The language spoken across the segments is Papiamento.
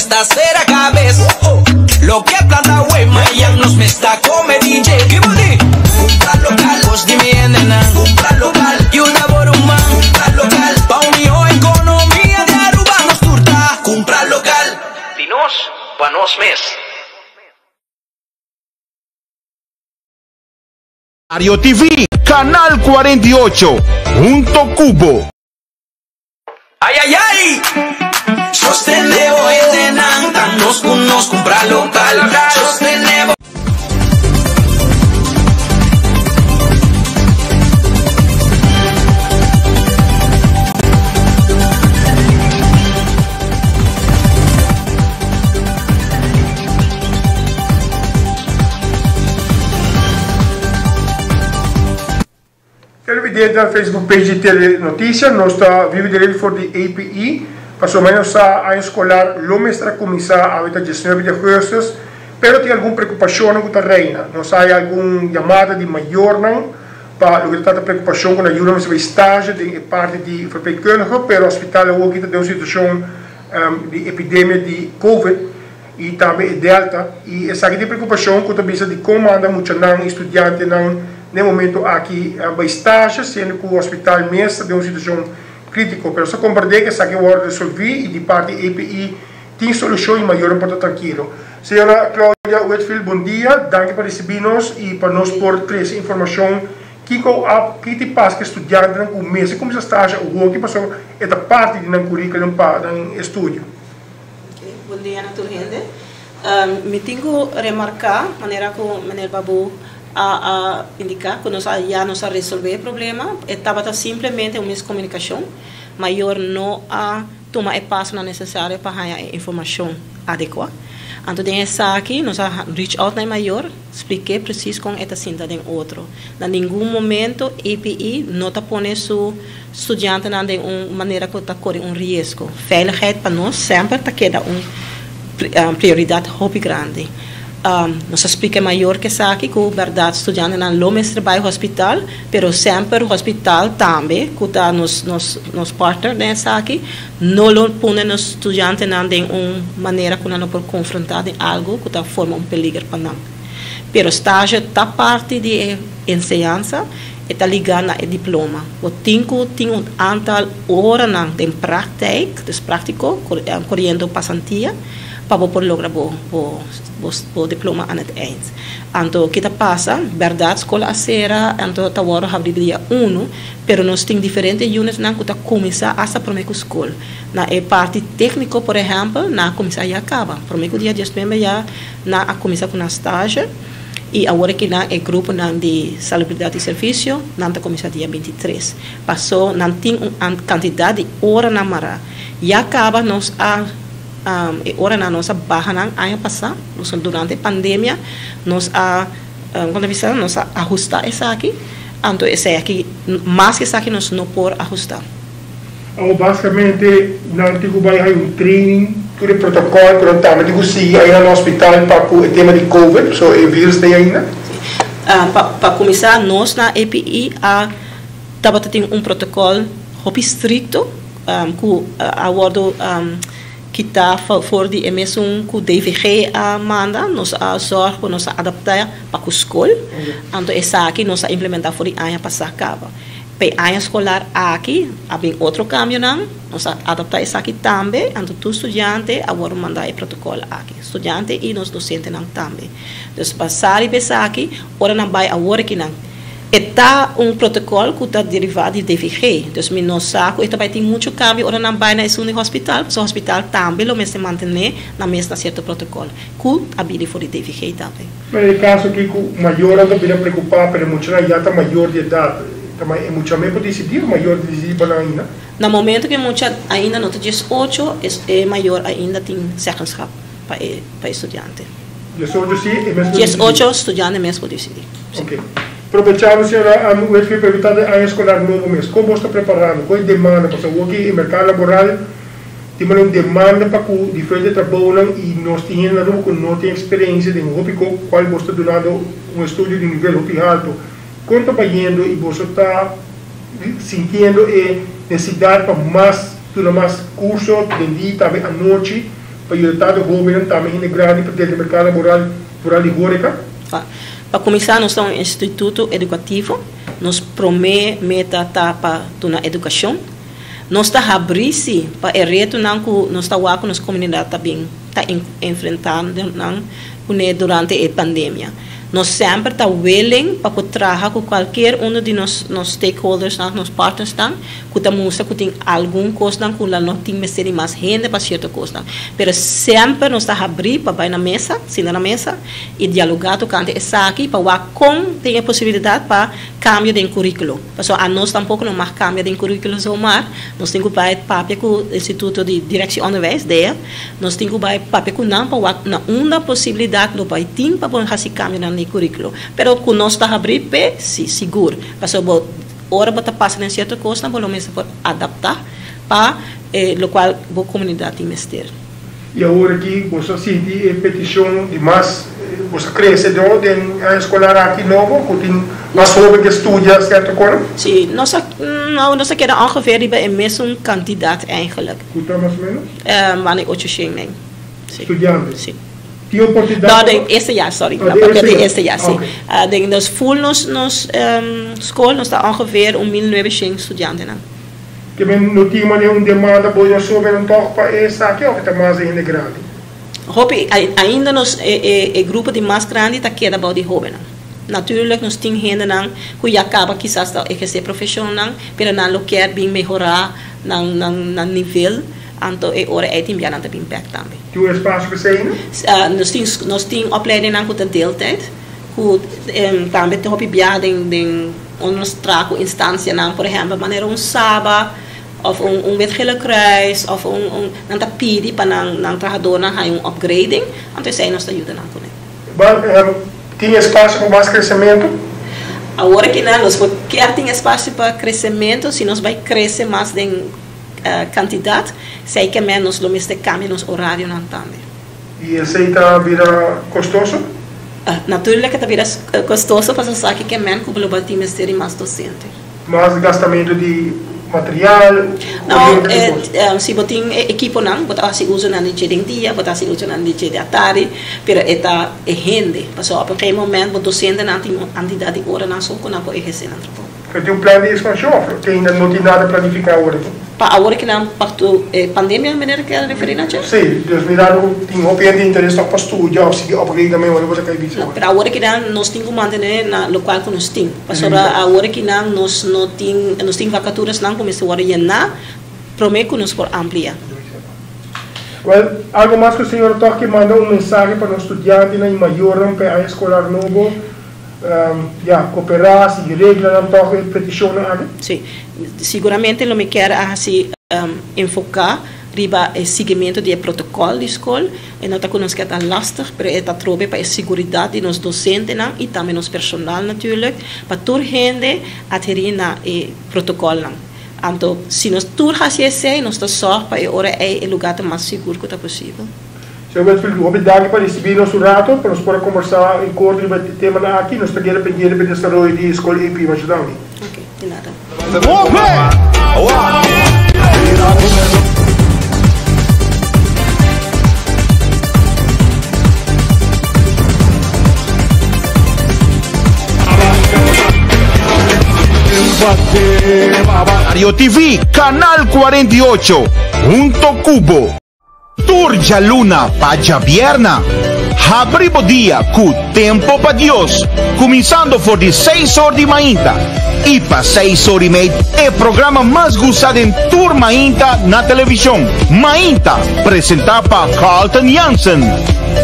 mester sera kabes. Loke planta awe, mañan nos mester kome di dje. Kumpra lokal, bos di mi hendenan. Kumpra lokal, yuda bo ruman. Kumpra lokal, pa un mihó ekonomia di Aruba nos tur ta kumpra lokal. Di nos, pa nos mes. Ario TV, Canal 48, hunto cu bo. Ay ay ay! Sostene bo hendenan, ta nos cu nos cumpra local. Sostene bo. Televidente na Facebook page di Tele Noticia, nos ta vivi direct for di APE, pasobra nos sa aña escolar lo mester a cuminsa awe ta 19 di augustus, pero tin algun preocupacionnan cu ta reina. Nos haya algun yamada di mayornan pa loke ta trata preocupacion cu nan yunan mester bay stage den e parti di verpleegkundige, pero hospital awoki ta den un situacion di epidemia di covid y tambe e delta y esaki tin preocupacion cu ta bisa di con manda muchanan y studiantenan na e momento aki bay stage siendo cu hospital mes ta den un situacion critico. Pero sa comprende cu esaki a wordo resolvi y di parti API tin solucion y mayornan por ta trankilo. Señora Claudia Whitfield bon dia, danki pa ricibi nos y pa nos por trece informacion. Kiko a ki tin pas ku e studiantenan ku mester kuminsá stasha hoki pasobra e ta parti di nan curriculum pa nan estudio? Ok, bon dia na tur hende. Mi tin ku remarká manera ku meneer Babu a a indiká ku nos a ya nos a resolvé e problema. E tabata simplemente un miskomunikashon. Mayor no a tuma e pasonan nesesario pa haña e informashon adekuá. Anto den esaki nos a reach out na e mayor. Splik'é presis kon e ta sinta den otro. Na ningun momento EPI no ta pone su studiantenan den un manera ku ta kore un riesgo. Veiligheid pa nos semper ta keda un prioridat hopi grandi. Nos a splika e mayor ku esaki ku bèrdat studiantenan lo mester bai hospital, pero semper hospital tambe ku ta nos nos partner den esaki no lo pone nos studiantenan den un manera ku nan lo por konfrontá den algu ku ta forma un peliger pa nan. Pero stage ta parti di e enseñansa, e ta ligá na e diploma. Bo tin ku tin un antal oranan den praktijk, dus práktiko, koriendo pasantia, pa bo por logra bo bo bo diploma aan het eind. Anto ki ta pasa? Bèrdat skol a sera, anto ta wòrdu habrí dia unu. Pero nos tin diferente unitnan ku ta kuminsá asta promé ku skol. Na e parti tékniko, por ehèmpel, nan a kuminsá ya kaba. Promé ku dia diesnuebe ya nan a kuminsá ku nan stage i awor aki nan e gruponan di salubridat i servisio nan ta kuminsá dia bintitres. Pasó nan tin un kantidat di oranan mará. Ya kaba nos a e oranan nos a baha nan aña pasá, durante e pandemia nos a. Kon ta bisa nos a ahusta esaki, anto esei aki mas ke esaki nos no por ahusta. Awor basikamente nan tin ku bai hay un training tur e protokòl ku nan tambe tin ku sigui ainda na hospital pa ku e tema di covid, so e virus ta ei ainda. Si. Pa kuminsá nos na EPI a tabata tin un protokòl hopi strikto ku a wòrdu. Kita for di e mesun ku DVG a manda, nos a zòrg ku nos a adaptá pa ku skol. Anto esaki nos a implementá for di aña pasá kaba. Pa e aña skolar aki a bin otro kambionan, nos a adaptá esaki tambe, anto tur studiante a wòrdu mandá e protokòl aki, studiante i nos dosentenan tambe. Dus basá riba esaki, ora nan bai awor aki nan. E ta un protocol cu ta deriva di DVG. Dus mi no sa cu e ta bay tin mucho cambio ora nan bay na esun di hospital, pasobra hospital tambe lo mester mantene nan mes na cierto protocol, cu a bini for di DVG tambe. Na e caso aki cu mayornan ta bira preocupa pero e muchanan ya ta mayor di edad, ta e mucha mes por dicidi of mayor ta dicidi pa nan ainda? Na momento cu e mucha ainda no ta diesocho, e mayor ainda tin zeggenschap pa e studiante. Diesocho si, e mes por dicidi? Diesocho studiante mes por dicidi. Ok. Probechando señora Whitfield pa evita den aña escolar nobo mes, con bos ta preparando? Con e demanda? Pasobra awor ki e mercado laboral tin manera un demanda pa cu diferente trabounan y nos tin hende na Aruba cu no tin experiencia den hopi co cual bos ta dunando un estudio di un nivel hopi halto. Con ta bayendo y boso ta sintiendo e necesidad pa mas duna mas curso den dia y tambe anochi? pa yuda tantu hóbennan tambe hende grandi pa drenta merkado laboral vooral di hóreka? Pa kuminsá nos ta un instituto edukativo, nos promé meta ta pa duna edukashon. Nos ta habrí sí pa e retonan ku nos ta wak ku nos komunidat ta bin ta enfrentando nan kuné durante e pandemia. Nos semper ta willing pa por traha ku kualkier uno di nos nos stakeholdersnan, nos partnersnan ku ta mustra ku tin algun kosnan ku la no tin mester di mas hende pa sierto kosnan. Pero semper nos ta habrí pa bai na mesa, sinta na mesa i dialogá tokante esaki pa wak kon tin e posibilidat pa kambio den kuríkulo. Pasobra anos tampoko no mag kambia den kuríkulo zomaar. Nos tin ku bai papia ku Instituto di Directie Onderwijs, dea. Nos tin ku bai papia ku nan pa wak na unda posibilidat lo bai tin pa por hasi kambionan den kuríkulo. Pero ku nos ta habrí p'e, si, sigur. Pasobra bo ora bo ta pasa den sierto kosnan bo lo mester por adaptá pa e lokual bo komunidat tin mester. I awor aki boso a sinti e petishon di mas, boso a krese do den aña eskolar aki nobo ku tin mas hoben ke studia sierto kos? Si, nos a nos a keda ongeveer riba e mesun kantidat eigenlijk. Ku ta mas o menos? Banda di ocho shen nen. Si. Studiante? Si. Tin oportunidat No, den eerste jaar, sorry. Oh, den eerste jaar. Den eerste jaar, si. Den nos full nos nos skol nos ta ongeveer un 1900 studiantenan. Ke men no tin manera un demanda bo ya sobenan tòg pa e esaki òf e ta mas di hende grandi? Hopi, ainda nos e e grupo di mas grandi ta keda bou di hóbennan. Natuurlijk nos tin hendenan ku ya kaba kisas ta ehersé profeshonnan, pero nan lo kier bin mehorá nan nan nan nivel, anto e ora ei tin bia nan ta bin bèk tambe. Tin un espasio pa esei ainda? Nos tin nos tin opleidingnan ku ta deeltijd, ku tambe tin hopi biaha den den Unda nos traha ku instansianan, por ehèmpel manera un Saba òf un un Wit Gele Kruis òf un un nan ta pidi pa nan nan trahadornan haña un upgrading, anto esei nos ta yuda nan kuné. Ba tin espasio pa mas kresementu? Awor aki nan nos por kier tin espasio pa kresementu, si nos bai krese mas den kantidat, esei ke men nos lo mester kambia nos orarionan tambe. I esei ta bira kostoso? Naturlik e ta bira kostoso pasobra sa ki ke men ku bo lo bai tin mester di mas dosente. Mas gastamentu di material, koriente i kos. Si bo tin e ekiponan, bo ta hasi uso nan di dje den dia, bo ta hasi uso nan di dje di atardi, pero e ta e hende. Pasobra op un gegeven moment bo dosentenan tin un kantidat di oranan so ku nan por ehersé nan trabou. Pero tin un plan di ekspanshon òf lo? Te ainda no tin nada planifiká awor aki? Pa awor ki nan pa tu e pandemia meneer kier referí na dje? Sí, dus mirando ku tin hopi hende interes tòg pa studia òf sigui upgrade nan mehor bo ta kai bisa awor. Pero awor ki nan nos tin ku mantené na lokual ku nos tin. Pasobra awor ki nan nos no tin nos tin vakaturasnan ku mester wòrdu yená promé ku nos por amplia. Wèl, algu mas ku señora tòg ke manda un mensahe pa nos studiantenan i mayornan pa e aña eskolar nobo. Ya, koperá, sigui reglanan tòg e petishonnan aki? Sí. Siguramente lo mi kier a hasi enfoká riba e siguimentu di e protokòl di skol. E no ta ku nos kier ta lastig, pero e ta trobe pa e siguridat di nos dosentenan i tambe nos personal natuurlijk, pa tur hende adherí na e protokòlnan. Anto, si nos tur hasi esei, nos ta sòg pa e ora ei e lugá ta mas sigur ku ta posibel. Señor Whitfield, hopi danki pa ricibi nos un rato pa nos por a combersa en corto riba e temanan aki. Nos ta keda pendiente pa e desaroyo di Scol AP. Masha danki. Ok, di nada. Ario TV, Canal 48, hunto cu bo. Tur djaluna pa djabierna, habri bo dia ku Tempo pa Dios, kuminsando for di seis or di mainta i pa seis or i mei e programa mas gusta den tur mainta na televishon, Mainta, presentá pa Carlton Jansen.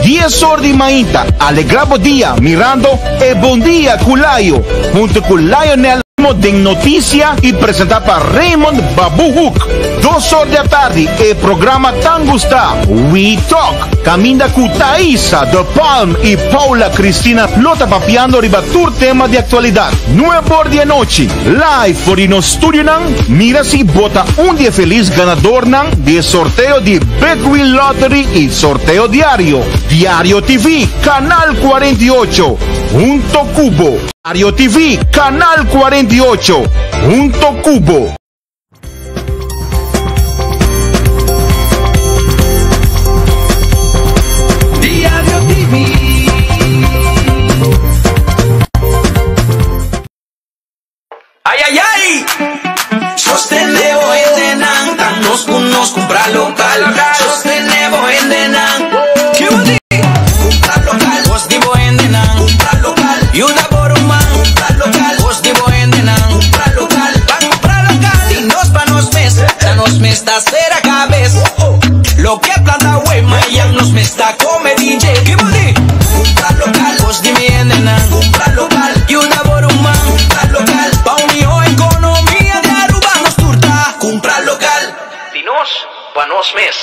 Dies or di mainta, alegrá bo dia mirando E Bon Dia ku Layo, huntu ku Lionel. Den Noticia y presenta pa Raymond Babu Hoek. Dos or di atardi e programa tan gusta We Talk, caminda cu Thaisa de Palm y Paula Cristina lo ta papiando riba tur tema di actualidad. Nuebe or di anochi, live for di nos studionan, mira si bo ta un di e feliz ganadornan di e sorteo di Big Wheel Lottery y sorteo diario. Diario TV, Canal 48, hunto cu bo. Diario TV, Canal 48, hunto cu bo. nos kumpra lokal. Sostené bo hendenan. Kumpra lokal. Kos di bo hendenan. Kumpra lokal. Yuda bo ruman. Kumpra lokal. Kos di bo hendenan. Kumpra lokal. Ban kumpra lokal. Di nos pa nos mes. Ta nos mes ta sera kabes. Loke planta awe, mañan nos mes ta kome di dje. Kumpra lokal. Kos di mi hendenan. Kumpra lokal. Yuda bo ruman. Kumpra lokal. Pa un mihó ekonomia di Aruba nos tur ta. Kumpra lokal. Di nos pa nos mes.